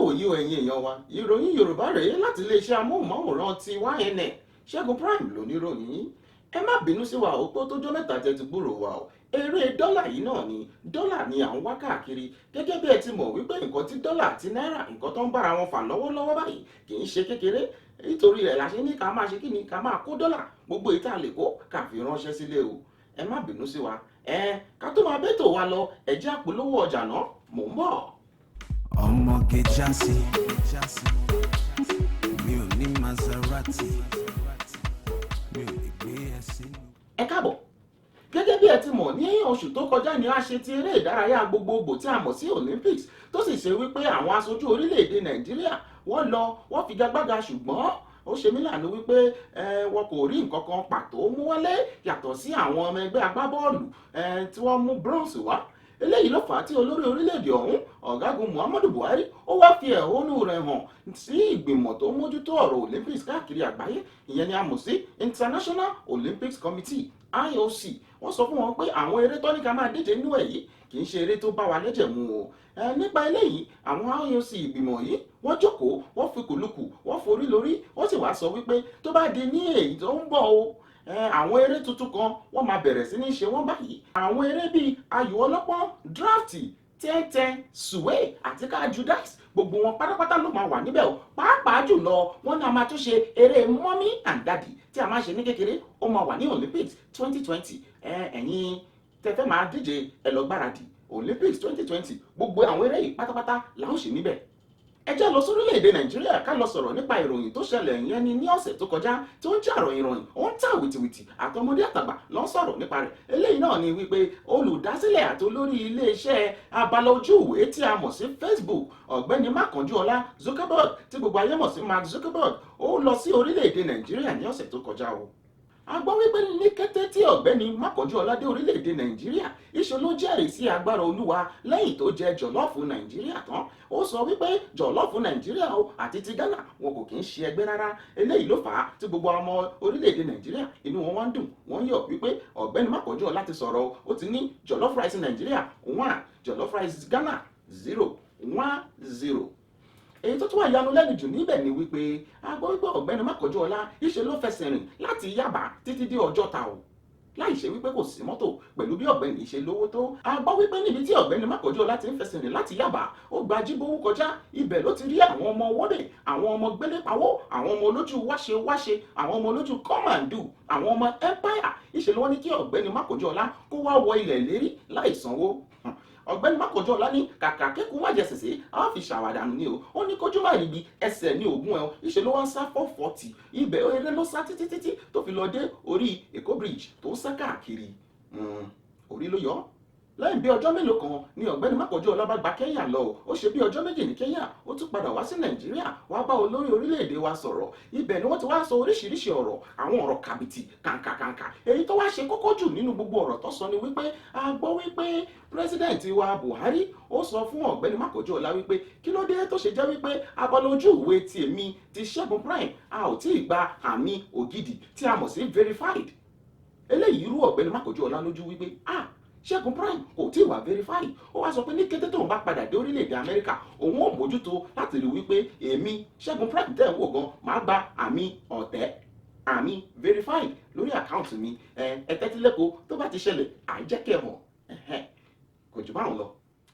Ìwòyí o, ẹ̀yin èèyàn wa. Ìròyìn Yorùbá rèé láti iléeṣẹ́ amóhùnmáwòrán ti YNN. Ṣẹ́gun Prime lóníròyìn yín. Ẹ má bínú sí wa ó pé ó tójọ́ 3 tẹ́ ti gbúrò wa o. Eré dọ́là yìí náà ni, dọ́là ni à ń wá káàkiri. Gẹ́gẹ́ bí ẹ ti mọ̀ wípé nǹkan tí dọ́là àti náírà, nǹkan tó ń bára wọn fà lọ́wọ́lọ́wọ́ báyìí kì í ṣe kékeré. Nítorí rẹ̀ la ṣe ní ká máa ṣe kí ni, ká máa kó dọ́là, gbogbo ìta lè kó, ká fi ránṣẹ́ sílé o. Ẹ má bínú sí wa. Ẹ ká tó máa bẹ́tò wa lọ, ẹ jẹ́ àpolówó ọjà náà. Mò ń bọ̀. Ọmọge jásí, mi ò ní Maserati, mi ò lè gbé ẹ sínú. Ẹ káàbọ̀. Gẹ́gẹ́ bí ẹ ti mọ̀, ní oṣù tó kọjá ni a ṣe ti eré ìdárayá gbogbogbò tí a mọ̀ sí Olympics, tó sì ṣe wípé àwọn aṣojú orílẹ̀-èdè Nàìjíríà, wọ́n lọ, wọ́n figagbága, ṣùgbọ́n ó ṣe mí láàánú wípé wọn kò rí nǹkan kan pàtó mú wálé yàtọ̀ sí àwọn ọmọ ẹgbẹ́ agbábọ́ọ̀lù tí wọ́n mú bronze wá. Eléyìí ló fà á tí olórí orílẹ̀-èdè ọ̀hún, Ọ̀gágun Muhammadu Buhari, ó wá fi ẹ̀hónú rẹ̀ hàn sí ìgbìmọ̀ tó mójútó ọ̀rọ̀ Olympics káàkiri àgbáyé, ìyẹn ni a mọ̀ sí International Olympics Committee, IOC. Wọ́n sọ fún wọn pé àwọn eré tó ní ká máa díje nínú ẹ̀ yìí kì í ṣe eré tó bá wa lẹ́jẹ̀ mu o. Nípa eléyìí, àwọn IOC, ìgbìmọ̀ yìí, wọ́n jókòó, wọ́n fi kùlùkù, wọ́n forí lórí, wọ́n sì wá sọ wípé tó bá di ní èyí tó ń bọ̀ o, àwọn eré tuntun kan, wọ́n máa bẹ̀rẹ̀ sí ní ṣe wọ́n báyìí. Àwọn eré bíi ayò ọlọ́pọ́n, draft, tẹ́ntẹ́n, sùwé àti kájú dice, gbogbo wọn pátápátá ló máa wà níbẹ̀ o. Pàápàá jùlọ, wọ́n ní a máa tún ṣe eré mummy and daddy tí a máa ṣe ní kékeré, ó máa wà ní Olympics 2020. Ẹ̀yin tẹ́ fẹ́ máa díje, ẹ lọ gbáradì. Olympics 2020, gbogbo àwọn eré yìí pátápátá là ń ṣe níbẹ̀. Ẹ jẹ́ lọ sórílẹ̀-èdè Nàìjíríà, ká lọ sọ̀rọ̀ nípa ìròyìn tó ṣẹlẹ̀. Ìyẹn ni ní ọ̀sẹ̀ tó kọjá tó ń jà ròyìn ròyìn, ó ń tà wìtìwìtì, àtọmọdé àtàgbà ló ń sọ̀rọ̀ nípa rẹ̀. Eléyìí náà ni wípé olùdásílẹ̀ àti olórí iléeṣẹ́ abala ojú ìwé tí a mọ̀ sí Facebook, Ọ̀gbẹ́ni Mákànjúọlá Zuckerberg, tí gbogbo ayé mọ̀ sí Mark Zuckerberg, ó lọ sí orílẹ̀-èdè Nàìjíríà ní ọ̀sẹ̀ tó kọjá o. A gbọ́ wípé ní kété tí Ọ̀gbẹ́ni Mákànjúọlá dé orílẹ̀-èdè Nàìjíríà, ìṣe ló jẹ́rìí sí agbára Olúwa lẹ́yìn tó jẹ jollof Nàìjíríà tán. Ó sọ wípé jollof Nàìjíríà o àti ti Ghana, wọn kò kì í ṣe ẹgbẹ́ rárá. Eléyìí ló fà á tí gbogbo ọmọ orílẹ̀-èdè Nàìjíríà, inú wọn wá ń dùn, wọ́n yọ̀ wípé Ọ̀gbẹ́ni Mákànjúọlá ti sọ̀rọ̀. Ó ti ní jollof rice Nàìjíríà 1, jollof rice Ghana 0, 1-0. Èyí tó tún wà yanu lẹ́nu jù níbẹ̀ ni wípé a gbọ́ wípé Ọ̀gbẹ́ni Mákànjúọlá, ìṣe ló fẹsẹ̀ rìn láti Yábà títí dé Ọjọ́ta o, láì ṣe wípé kò sí mọ́tò, pẹ̀lú bí ọ̀gbẹ́ni ṣe lówó tó. A gbọ́ wípé níbi tí Ọ̀gbẹ́ni Mákànjúọlá ti ń fẹsẹ̀ rìn láti Yábà, ó gba Jíbówú kọjá. Ibẹ̀ ló ti rí àwọn ọmọ wọ́bẹ̀, àwọn ọmọ gbélépawó, àwọn ọmọ olójú wáṣe wáṣe, àwọn ọmọ olójú commando, àwọn ọmọ empire. Ìṣe ló wọ́n ní kí Ọ̀gbẹ́ni Mákànjúọlá kó wá wọ ilẹ̀ lérí láì sanwó. Ọ̀gbẹ́ni Mákànjúọlá ní kàkà kékun má jẹ sèse, á fi ṣàwàdànù ni o. Ó ní kójú má ríbi, ẹsẹ̀ ní ògùn ẹ̀. Ìṣe ló wá ń sá 440. Ibẹ̀ eré ló sá títí títí tó fi lọ dé orí Èkó Bridge tó ń sá káàkiri. Orí ló yọ. Lẹ́yìn bí ọjọ́ mélòó kan ni Ọ̀gbẹ́ni Mákànjúọlá bá gba Kẹ́nyà lọ. Ó ṣe bí ọjọ́ 2 ní Kẹ́nyà, ó tún padà wá sí Nàìjíríà, wá bá olórí orílẹ̀-èdè wa sọ̀rọ̀. Ibẹ̀ ni wọ́n ti wá sọ oríṣiríṣi ọ̀rọ̀, àwọn ọ̀rọ̀ kàbìtì kàǹkàkàǹkà. Èyí tó wá ṣe kókó jù nínú gbogbo ọ̀rọ̀ tó sọ ni wípé a gbọ́ wípé President wa Buhari, ó sọ fún Ọ̀gbẹ́ni Mákànjúọlá wípé kí ló dé tó ṣe jẹ́ wípé abala ojú ìwé ti èmi ti Ṣẹ́gun Prime, a ò tí ì gba àmì ògidì tí a mọ̀ sí verified. Eléyìí rú Ọ̀gbẹ́ni Mákànjúọlá lójú wípé, ah, Ṣẹ́gun Prime kò tí ì wà verify. Ó wá sọ pé ní kété tóun bá padà dé orílẹ̀-èdè Amẹ́ríkà, òun ò mójútó láti rí wípé èmi Ṣẹ́gun Prime tẹ̀ ń wò gan máa gba àmì ọ̀tẹ̀, àmì verified lórí account mi. Ẹ tẹ́tí lẹ́kọ̀ọ́, tó bá ti ṣẹlẹ̀, àìjẹ́kẹ̀ mọ̀. Kò jù báwọn lọ.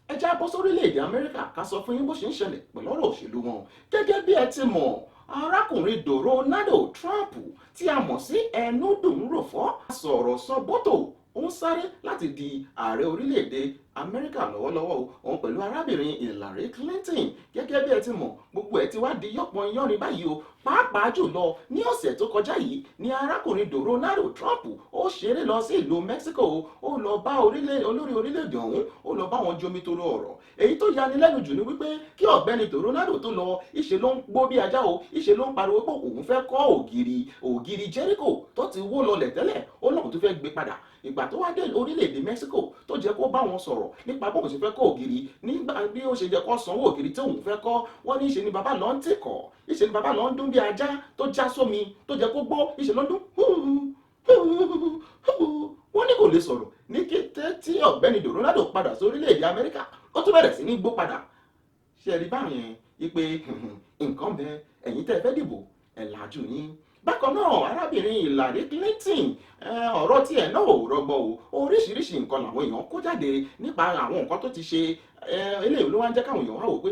Ẹ já bọ́ sórílẹ̀-èdè Amẹ́ríkà, ká sọ fún yín bó ṣe ń ṣẹlẹ̀ pẹ̀lú ọ̀rọ̀ òṣèlú wọn. Gẹ́gẹ́ bí ẹ ti mọ̀, arákùnrin Donald Trump tí a mọ̀ sí ẹnu dùn rò fọ́ sọ̀rọ̀ sọ bọ́tò, ó ń sáré láti di ààrẹ orílẹ̀-èdè Amẹ́ríkà lọ́wọ́lọ́wọ́ o, òun pẹ̀lú arábìnrin Hillary Clinton. Gẹ́gẹ́ bí ẹ ti mọ̀, gbogbo ẹ̀ ti wá di yọ̀pọ̀ yánrin báyìí o. Pàápàá jùlọ, ní ọ̀sẹ̀ tó kọjá yìí ní arákùnrin Donald Trump, ó ṣeré lọ sí ìlú Mexico. Ó lọ bá olórí orílẹ̀-èdè ọ̀hún, ó lọ bá wọn jomitoro ọ̀rọ̀. Èyí tó yani lẹ́nu jù ni wípé kí Ọ̀gbẹ́ni Donald tó lọ, ìṣe ló ń gbó bí ajá o, ìṣe ló ń pariwo pé òun fẹ́ kọ́ ògiri, ògiri Jericho tó ti wó lọlẹ̀ tẹ́lẹ̀, ó lóun tó fẹ́ gbé padà. Ìgbà tó wá dé orílẹ̀-èdè Mexico, tó jẹ́ kó bá wọn sọ̀rọ̀ nípa bóun ṣe fẹ́ kọ́ ògiri, nígbà bí ó ṣe jẹ́ kó sanwó ògiri tí òun fẹ́ kọ́, wọ́n ní ìṣe ni bàbá lọ ń tìkọ̀, ìṣe ni bàbá lọ ń dún bí ajá tó já sómi tó jẹ́ kó gbó, ìṣe ló ń dún. Wọ́n ní kò lè sọ̀rọ̀. Ní kété tí Ọ̀gbẹ́ni Donald padà sí orílẹ̀-èdè Amẹ́ríkà, ó tún bẹ̀rẹ̀ sí ní gbó padà. Ṣe rí báwọn yẹn? Wípé nǹkan bẹ, ẹ̀yin tẹ́ ẹ fẹ́ dìbò, ẹ̀ làjú yín. Bákan náà, arábìnrin Hillary Clinton, ọ̀rọ̀ tiẹ̀ náà ò rọgbọ o. Oríṣiríṣi nǹkan làwọn èèyàn kó jáde nípa àwọn nǹkan tó ti ṣe. Eléyìí ló wá ń jẹ́ káwọn èèyàn wá wò pé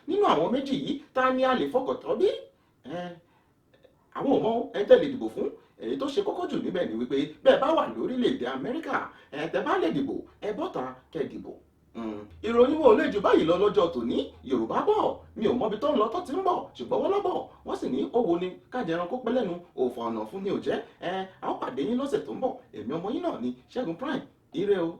nínú àwọn méjì yìí, ta ni a lè fọkàn tán bí? Àwọn ò mọ ẹ tẹ́ lè dìbò fún. Èyí tó ṣe kókó jù níbẹ̀ ni wípé bẹ́ẹ̀ bá wà lórílẹ̀‐èdè Amẹ́ríkà, ẹ tẹ́ bá lè dìbò, ẹ bọ́ta kẹ́ dìbò. Ìròyìn wo lè jù báyìí lọ lọ́jọ́ tòní? Yorùbá bọ̀, mi ò mọbi tó ń lọ tó ti ń bọ̀, ṣùgbọ́n wọ́n lọ́bọ̀ wọ́n sì ní owó ni kájẹ ẹranko pẹ́ lẹ́nu, òfò ọ̀nà fún ni ò jẹ́. Ẹ a ó pàdé yín lọ́sẹ̀ tó ń bọ̀. Èmi ọmọ yín náà ni Ṣẹ́gun Prime. Ire o.